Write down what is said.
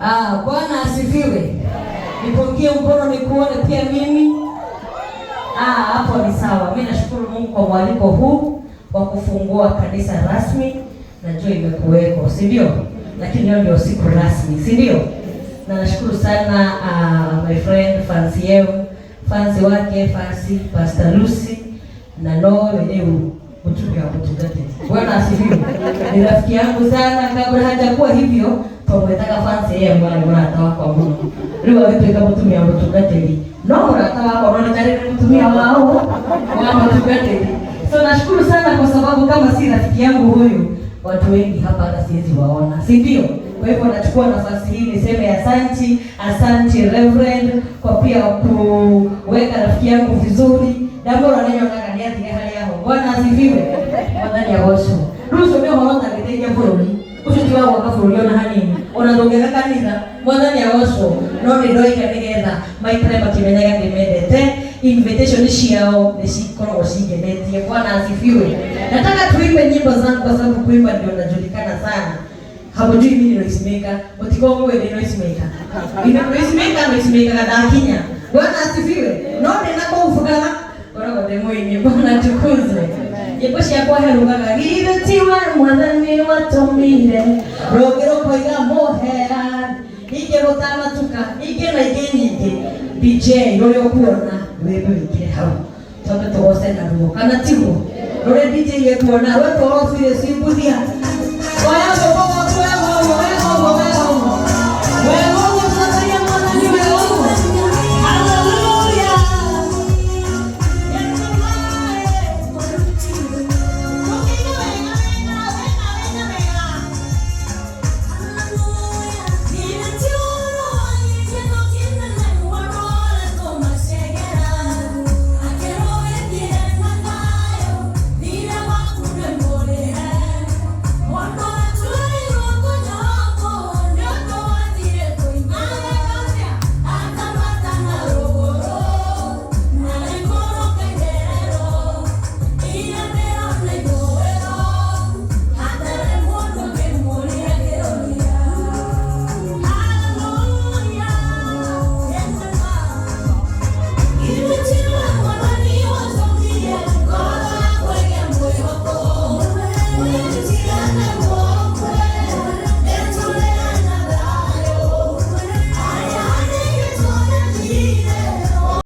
Ah, Bwana asifiwe. Nipungie mkono nikuone pia mimi. Ah, hapo ni sawa. Mimi nashukuru Mungu kwa mwaliko huu wa kufungua kanisa rasmi. Najua imekuweko, si ndio? Lakini leo ndio siku rasmi, si ndio? Na nashukuru sana my friend Fancy Yew, Fancy wake Fancy Pastor Lucy na no wenyewe mtume wa kutugate. Bwana asifiwe. Ni rafiki yangu sana, kabla hajakuwa hivyo twamwetaga Fancy yeye mwana murata wakwa muno. Riu agituika mutumia mutungatiri. No murata wakwa no nĩ mutumia wao wa mutungatiri. So nashukuru sana kwa sababu kama si rafiki yangu huyu, watu wengi hapa hata siwezi waona, si ndio? Kwa hivyo nachukua nafasi hii niseme asanti, asanti Reverend kwa pia kuweka rafiki yangu vizuri. Ndamũrora nĩnyonaga nĩathire harĩa ho. Bwana asifiwe. Mwathani agocwo. Rĩu ũcio nĩ ũhoro ũtangĩteithia bũrũri. Ũcio ti wa gwaka bũrũri ona hanini. Ona ndũngĩaka kanitha. Mwathani agocwo. No nĩ ndoiga nĩgetha maikare makĩmenyaga ndĩmendete. Invitation ciao nĩ cikoragwo cingenetie. Bwana asifiwe. Nataka tuimbe nyimbo zangu kwa sababu kuimba ndio najulikana sana. Hamjui mimi ni noisemaker. Mtikongo ni noisemaker. Ni noisemaker, noisemaker ndakinya. Bwana asifiwe. No ndina kũu kana koragwo ndĩ mũini. Bwana atukuzwe. Nyĩmbo ciakwa herugaga githĩ tiwe Mwathani watũmire rũngĩ rũkoiga mũhera ingĩ gũtanatuka ingĩ na ingĩ nyingĩ. DJ rũrĩa ũkuona rwĩmbo wĩkĩre hau twambe tũgoce naruo kana tiguo rũrĩa DJ ekuona rwetwo rofire simbuthia oya rwĩmbo.